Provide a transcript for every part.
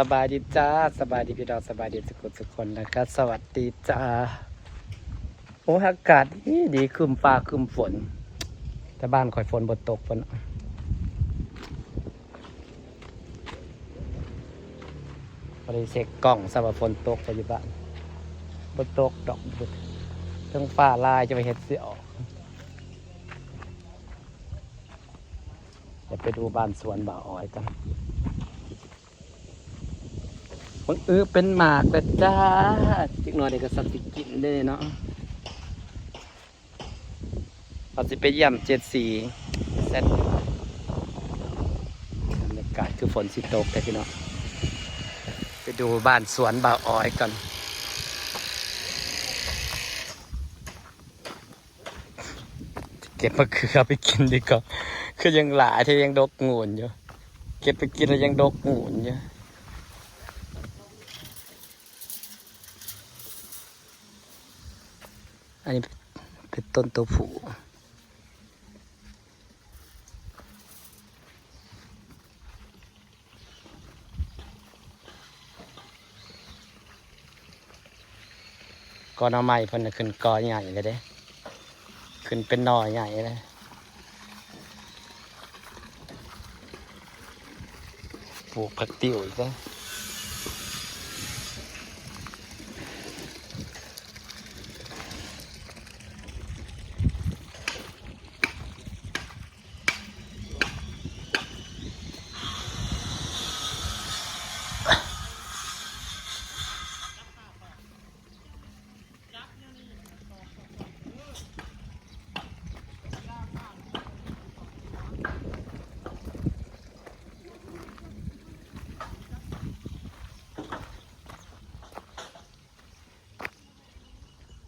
ສະບາຍດີຈ້າ ສະບາຍດີພີ່ນ້ອງ ສະບາຍດີທຸກຄົນທຸກຄົນນະຄະ ສະຫວັດດີຈ້າ. ໂອ້ຍ ອາກາດດີດີ ຄຶ້ມຟ້າຄຶ້ມຝົນ ແຕ່ບ້ານຂ້ອຍຝົນບໍ່ຕົກພຸ້ນ. ບໍ່ໄດ້ເຊັກກ້ອງ ຊະວ່າຝົນຕົກໄປຢູ່ບ້ານ ບໍ່ຕົກດອກ ເທິງຟ້າລາຍ ຈະໄປເຮັດຊິອອກ. ດຽວໄປດູບ້ານສວນບ່າວອອຍກັນ. ບັກອຶເປັນໝາກແລ້ວຈ້າ ຈັກໜ່ອຍເດກໍສັກຊິກິນເດ້ເນາະ. ວ່າຊິໄປຢ້ຽມເຈັດສີແຊດ ບັນຍາກາດຄືຝົນຊິຕົກແທ້ພີ່ນ້ອງ. ໄປດູບ້ານສວນບ່າວອອຍກ່ອນ. ເກັບມະເຂືອໄປກິນດີກວ່າ ຄືຍັງຫຼາຍແທ້ ຍັງດົກງູນຢູ່. ເກັບໄປກິນແລ້ວຍັງດົກງູນຢູ່. ອັນນີ້ເປັນຕົ້ນໂຕຜູ້. ກໍໜໍ່ໄມ້ເພິ່ນນະຂຶ້ນກໍໃຫຍ່ເລີຍເດ້ ຂຶ້ນເປັນໜໍ່ໃຫຍ່ເລີຍ. ປູກຜັກຕິ້ວອີກເດ້.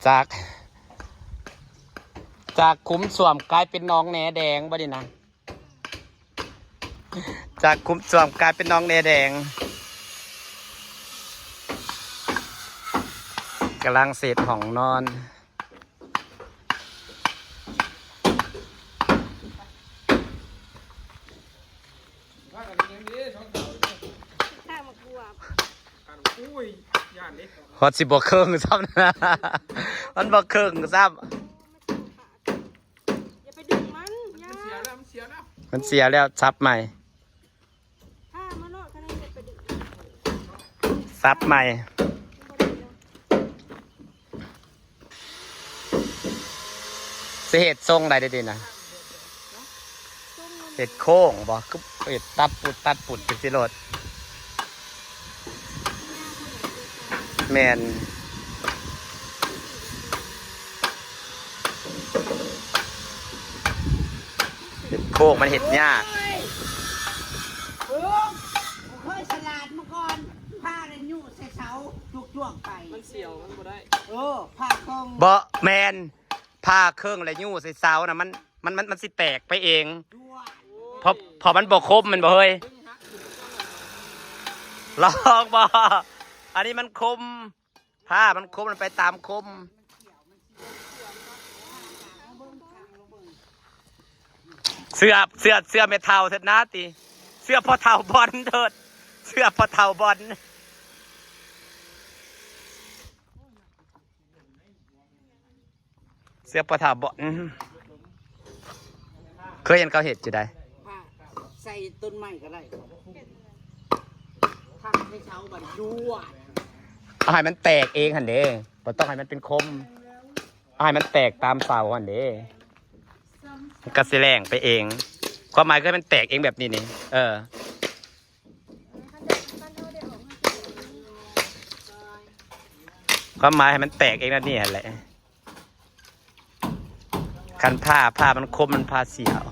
ຈາກ ຈາກຂຸມສ້ວມກາຍເປັນໜອງແໜແດງບໍ່ນີ້ນະ? ຈາກຂຸມສ້ວມກາຍເປັນໜອງແໜແດງ. ກຳລັງເສດຫ້ອງນອນ. ຮອດຊິບໍ່ເຄິ່ງຊ້ຳນະ ມັນບໍ່ເຄິ່ງຊ້ຳ. ຢ່າໄປດຶງມັນ ຢ່າ ມັນເສຍແລ້ວ ມັນເສຍແລ້ວ ມັນເສຍແລ້ວ ສັບໃໝ່ ພາມາໂລດ ຄັນນັ້ນຢ່າໄປດຶງ ສັບໃໝ່. ຊິເຮັດຊົງໃດເດນີ້ນະ? ເຮັດໂຄ້ງບໍ່? ຄືເຮັດຕັດປຸດຕັດປຸດຈັ່ງຊີ້ໂລດ. ແມ່ນ ເຮັດໂຄ້ງມັນເຮັດຍາກ. ໂອ້ຍ ເອີ ບໍ່ເຄີຍສະຫຼາດມາກ່ອນ ພາແລ້ວຍູ້ໃສ່ເສົາ ຈົວກໆໄປ ມັນສຽວ ມັນບໍ່ໄດ້. ເອີ ພາເຄິ່ງ ບໍ່ແມ່ນ ພາເຄິ່ງແລ້ວຍູ້ໃສ່ເສົານະ ມັນ ມັນ ມັນ ມັນຊິແຕກໄປເອງ ເພາະ ເພາະມັນບໍ່ຄົມແມ່ນບໍ່ເຮີ້ຍ? ລອງບໍ່? ອັນນີ້ມັນຄົມ ພາມັນຄົມ ມັນໄປຕາມຄົມ. ເຊື່ອ ເຊື່ອ ເຊື່ອແມ່ເຖົ້າເທີດນາຕິ ເຊື່ອພໍ່ເຖົ້າບອນເທີດ ເຊື່ອພໍ່ເຖົ້າບອນ. ເສືອປະທາບໍ ອືມ ເຄີຍເຫັນເຂົາເຮັດຢູ່ໃດ໋ ພາໃສ່ຕົ້ນໄມ້ກໍໄດ້ ທັກໃສ່ເສົາບັດລວດ ເອົາໃຫ້ມັນແຕກເອງຫັ້ນເດ້ ບໍ່ຕ້ອງໃຫ້ມັນເປັນຄົມ ເອົາໃຫ້ມັນແຕກຕາມເສົາຫັ້ນເດ້ ມັນກໍຊິແຫຼງໄປເອງ ຄວາມໝາຍຄືໃຫ້ມັນແຕກເອງແບບນີ້ນີ້ ເອີ. ຄວາມໝາຍໃຫ້ມັນແຕກເອງແນວນີ້ຫັ້ນແຫຼະ ຄັນຜ້າ ຜ້າມັນຄົມ ມັນຜ້າສຽວ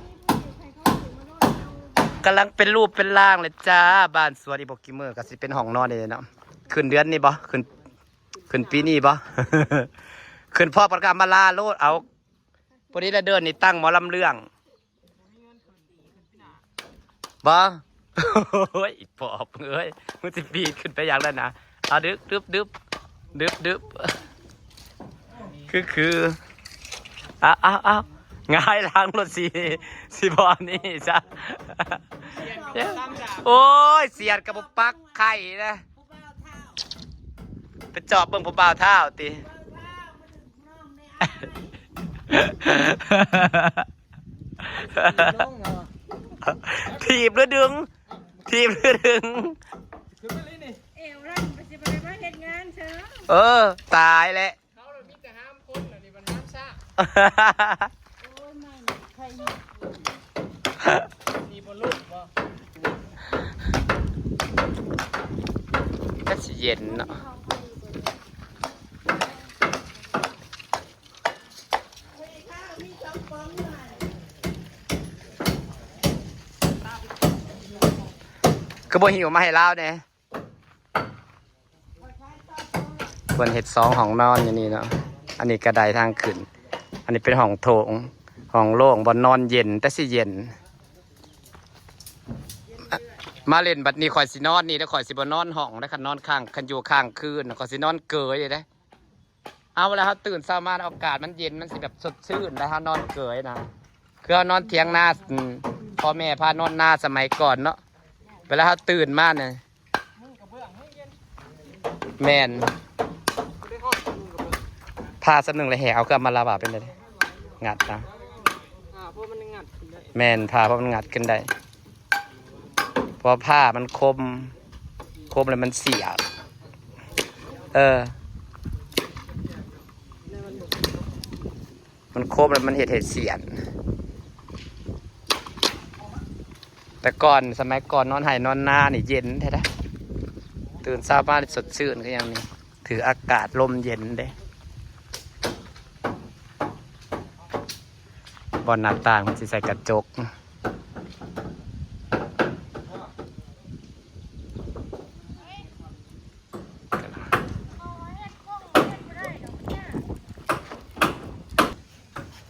ກຳລັງເປັນຮູບເປັນຮ່າງເລີຍຈ້າ ບ້ານສວນ ອີກບໍ່ກີ່ມື້ກໍຊິເປັນຫ້ອງນອນນີ້ເນາະ ຂຶ້ນເດືອນນີ້ບໍ່ ຂຶ້ນ ຂຶ້ນປີນີ້ບໍ່ ຂຶ້ນພ້ອມກັນກັບອຳມາລາໂລດ ເອົາ ພໍດີລະເດີນນີ້ຕັ້ງໝໍລຳເລື່ອງ ບໍ່ ໂອ້ຍ ອີປອບເອີຍ ມຶງຊິປີນຂຶ້ນໄປຫຍັງນັ້ນນະ ເອົາ ດຶບ ດຶບ ດຶບ ດຶບ ຄື ຄື ເອົາ ເອົາ ເອົາ ຫງາຍຫຼັງໂລດ ຊິ ຊິບໍ່ອັນນີ້ຊະ ໂອ້ຍ ສຽດກະບໍ່ປັກໄຂ່ນະ ໄປຈອບເບິ່ງຜູ້ບ່າວທ້າວຕິ ຖີບຫຼືດຶງ ຖີບຫຼືດຶງ ຂຶ້ນມາເລີຍນີ້ ເອວລັນໄປຊິບໍ່ໄດ້ມາເຮັດງານເຊີ ເອີ ຕາຍແລ້ວ ເຮົາລະມີແຕ່ຫ້າມຄົນ ອັນນີ້ມັນຫ້າມຊ້າງ ໂອ້ຍ ມັນໃຜມີ ມີບໍ່ລຸກບໍ່ ກະຊິເຢັນເນາະ ຄືບໍ່ຫິ້ວມາໃຫ້ລາວແດ່? ເພິ່ນເຮັດສອງຫ້ອງນອນຢູ່ນີ້ເນາະ ອັນນີ້ກະໄດທາງຂຶ້ນ ອັນນີ້ເປັນຫ້ອງໂຖງ ຫ້ອງໂລ່ງ ບ່ອນນອນເຢັນ ແຕ່ຊິເຢັນ ມາຫຼິ້ນບັດນີ້ຂ້ອຍຊິນອນນີ້ເດີ ຂ້ອຍຊິບໍ່ນອນຫ້ອງເດີ ຄັນນອນຄ້າງ ຄັນຢູ່ຄ້າງຄືນ ຂ້ອຍຊິນອນເກີຍເດ້. ເອົາ ເວລາເຮົາຕື່ນເຊົ້າມາ ອາກາດມັນເຢັນ ມັນຊິແບບສົດຊື່ນ ແລ້ວເຮົານອນເກີຍນະ ຄືເຮົານອນຖຽງນາ ອືມ ພໍ່ແມ່ພານອນນາສະໄໝກ່ອນເນາະ ເວລາເຮົາຕື່ນມານີ້ ແມ່ນ ຜ່າສ່ຳໜຶ່ງແລ້ວແຫກເອົາ ຄືອຳມາລາວ່າເປັນໃດ ງັດນະ ຜ່າເພາະມັນງັດຂຶ້ນໄດ້ ແມ່ນ ຜ່າເພາະມັນງັດຂຶ້ນໄດ້ ເພາະຜ້າມັນຄົມ ຄົມແລ້ວມັນສຽກ ເອີ ມັນຄົມແລ້ວມັນເຮັດໃຫ້ສຽນ ແຕ່ກ່ອນ ສະໄໝກ່ອນນອນໄຮ່ນອນນານີ້ເຢັນແທ້ໆ ຕື່ນເຊົ້າມານີ້ສົດຊື່ນຄືຫຍັງນີ້ ຖືອາກາດລົມເຢັນເດ້ ບ່ອນໜ້າຕ່າງມັນຊິໃສ່ກະຈົກ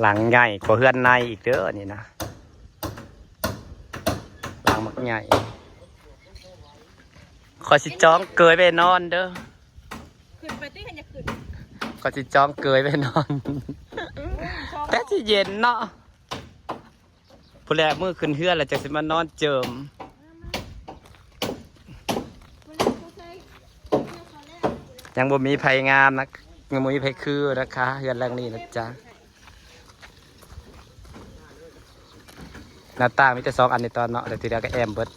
ຫຼັງໃຫຍ່ກວ່າເຮືອນໃນອີກເດີ ອັນນີ້ນະ ຫຼັງບັກໃຫຍ່ ຂ້ອຍຊິຈອງເກີຍໄວ້ນອນເດີ ຂຶ້ນໄປຕິ ຄັນຢາກຂຶ້ນ ຂ້ອຍຊິຈອງເກີຍໄວ້ນອນ ແຕ່ຊິເຢັນເນາະ. ພຸ້ນແຫຼະ ມື້ຂຶ້ນເຮືອນແລ້ວ ຈັ່ງຊິມານອນເຈີມ ຍັງບໍ່ມີໃຜງາມນະ ຍັງບໍ່ມີໃຜຄືນະຄະ ເຮືອນຫຼັງນີ້ນະຈ໊ະ ໜ້າຕ່າງມີແຕ່ສອງອັນໃນຕອນເນາະ ແລ້ວທີ່ເຫຼືອກະແອ້ມເບິດ.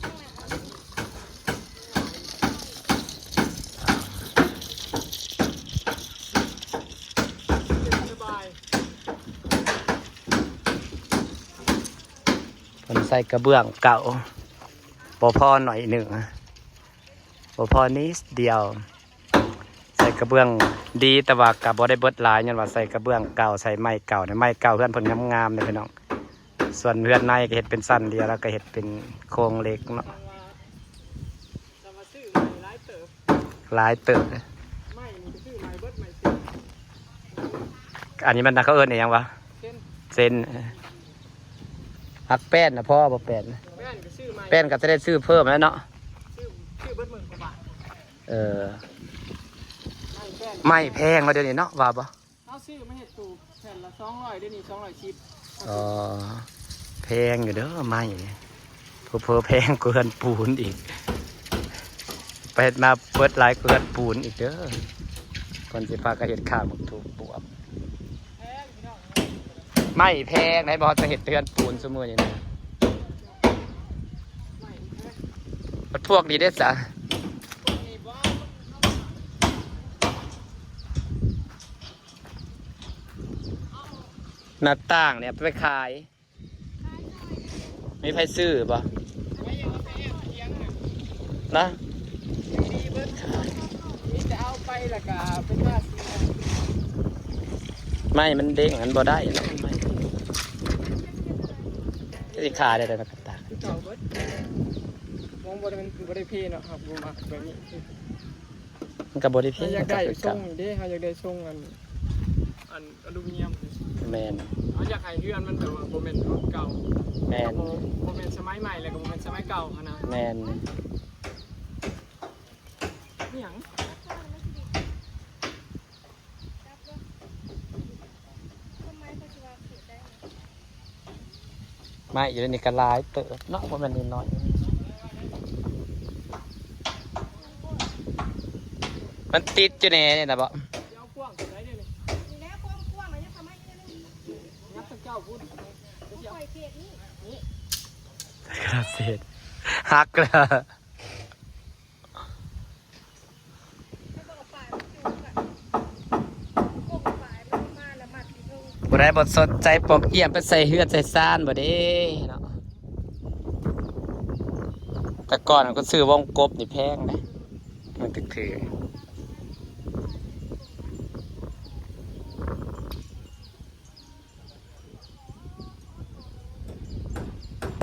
ເພິ່ນໃສ່ກະເບື້ອງເກົ່າ ບໍ່ພໍໜ້ອຍໜຶ່ງ ບໍ່ພໍນິດດຽວ ໃສ່ກະເບື້ອງດີ ແຕ່ວ່າກະບໍ່ໄດ້ເບິດຫຼາຍ ຍ້ອນວ່າໃສ່ກະເບື້ອງເກົ່າ ໃສ່ໄມ້ເກົ່າ ໄມ້ເກົ່າເຮືອນເພິ່ນງາມໆເດ້ພີ່ນ້ອງ. ສ່ວນເຮືອນໃນກະເຮັດເປັນຊັ້ນດຽວ ແລ້ວກະເຮັດເປັນໂຄງເຫຼັກເນາະ. ແຕ່ວ່າຊື້ໃໝ່ຫຼາຍເຕີບ ຫຼາຍເຕີບເດ້ ໄມ້ນີ້ກະຊື້ໃໝ່ເບິດ ໄມ້ເສັນ ອັນນີ້ມັນ ເຂົາເອີ້ນອີ່ຫຍັງວະ? ເສັນ ເສັນ ເອີ ຮັກແປ້ນນະ ພໍບໍ່ແປ້ນນະ? ແປ້ນກະຊື້ໃໝ່ ແປ້ນກະຈະໄດ້ຊື້ເພີ່ມແລ້ວເນາະ ຊື້ ຊື້ເບິດໝື່ນກວ່າບາດ ເອີ ໄມ້ແປ້ນ ໄມ້ແພງແລ້ວດຽວນີ້ເນາະ ວ່າບໍ່? ເຮົາຊື້ມາເຮັດຕູ້ແຜ່ນລະສອງຮ້ອຍ ດຽວນີ້ສອງຮ້ອຍສິບ. ອໍ ແພງຢູ່ເດີໄມ້ ເຜີໆແພງກວ່າເຮືອນປູນອີກ ໄປເຮັດມາເບິດຫຼາຍກວ່າເຮືອນປູນອີກເດີ. ເພິ່ນຊິພາກັນເຮັດຂ້າງບັກຖົ່ວບວບ ໄມ້ແພງໃດ໋ ບໍ່ຮອດຈະເຮັດເຮືອນປູນຊຸມື້ນີ້ນະ ບັດພວກນີ້ເດ້ສະ ໜ້າຕ່າງນີ້ເອົາໄປຂາຍ ມີໃຜຊື້ບໍ່? ນະ ມີແຕ່ເອົາໄປແລ້ວກະເປັນວ່າຊິ ໄມ້ມັນເດ້ງ ມັນບໍ່ໄດ້ນະ ໄມ້ ຊິຂາຍໄດ້ແລ້ວນະ ກະຕາກ ຄືເກົ່າເບິດ ມອງບໍ່ໄດ້ ມັນຄືບໍ່ໄດ້ເພເນາະ ເຮົາບໍ່ມັກແບບນີ້ ມັນກະບໍ່ໄດ້ເພ ເຮົາຢາກໄດ້ຊົງນີ້ເດ້ ເຮົາຢາກໄດ້ຊົງອັນ ອັນອະລູມີນຽມ ແມ່ນ ເຮົາຢາກໃຫ້ເຮືອນມັນແບບວ່າບໍ່ແມ່ນລຸ້ນເກົ່າ ແມ່ນ ບໍ່ ບໍ່ແມ່ນສະໄໝໃໝ່ ແລ້ວກະບໍ່ແມ່ນສະໄໝເກົ່າຫັ້ນນະ ແມ່ນ ອີ່ຫຍັງ ໄມ້ຢູ່ໃນນີ້ກະຫຼາຍເຕີບເນາະ ບໍ່ແມ່ນນ້ອຍໆ. ມັນຕິດຢູ່ແນ່ນີ້ນະບໍ? ເສດ ຫັກແລ້ວ. ຜູ້ໃດບໍ່ສົນໃຈປອມອຽມໄປໃສ່ເຮືອນໃສ່ຊານບໍ່ເດ້ເນາະ. ແຕ່ກ່ອນກໍຊື້ວົງກົບນີ້ແພງເດ້ ມັນຖືກ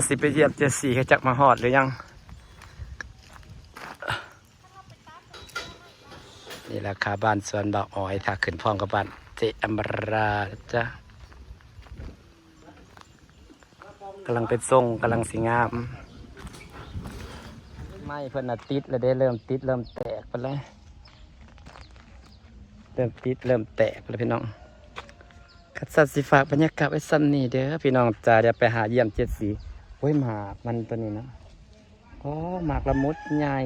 ໆ. ຊິໄປຢຽບເຈດສະກີ ຈັກມາຮອດຫຼືຍັງ. ນີ້ແຫຼະຄ່າບ້ານສວນບ່າວອອຍ ຖ້າຂຶ້ນພ້ອມກັບບ້ານເຈອຳມະລານະຈ໊ະ. ກຳລັງໄປສົ່ງ ກຳລັງຊິງາມ. ໄມ້ເພິ່ນນະຕິດແລ້ວເດ້ ເລີ່ມຕິດເລີ່ມແຕກໄປແລ້ວ ເລີ່ມຕິດເລີ່ມແຕກໄປແລ້ວພີ່ນ້ອງ. ຄັນຊັ້ນຊິຝາກບັນຍາກາດໄວ້ສ່ຳນີ້ເດີພີ່ນ້ອງຈ້າ. ດຽວໄປຫາຢ້ຽມເຈດສະກີ. ໂອ້ຍ ໝາກມັນຕົວນີ້ນະ. ໂອ້ ໝາກລະມຸດໃຫຍ່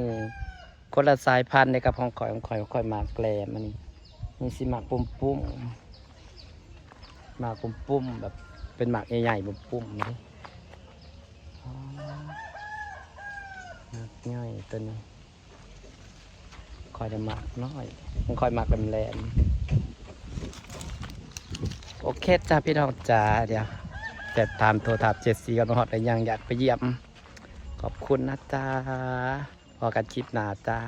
ຄົນລະສາຍພັນເດ້ກັບຂອງຂ້ອຍ. ຂອງຂ້ອຍ ຂອງຂ້ອຍໝາກແຫຼມ ອັນນີ້ ນີ້ຊິໝາກປຸ້ມໆ ໝາກປຸ້ມໆ ແບບເປັນໝາກໃຫຍ່ໆ ປຸ້ມໆ ນີ້. ອໍ ໝາກໃຫຍ່ຕົວນີ້. ຂ້ອຍໄດ້ໝາກນ້ອຍ ຂອງຂ້ອຍໝາກແຫຼມໆ. ໂອເຄຈ້າພີ່ນ້ອງຈ້າ ດຽວຈະຖາມ ໂທຖາມເຈດສະກີກ່ອນ ມາຮອດແລ້ວຍັງ ຢາກໄປຢ້ຽມ. ຂອບຄຸນນະຈ້າ ພໍ້ກັນຄລິບໜ້າຈ້າ.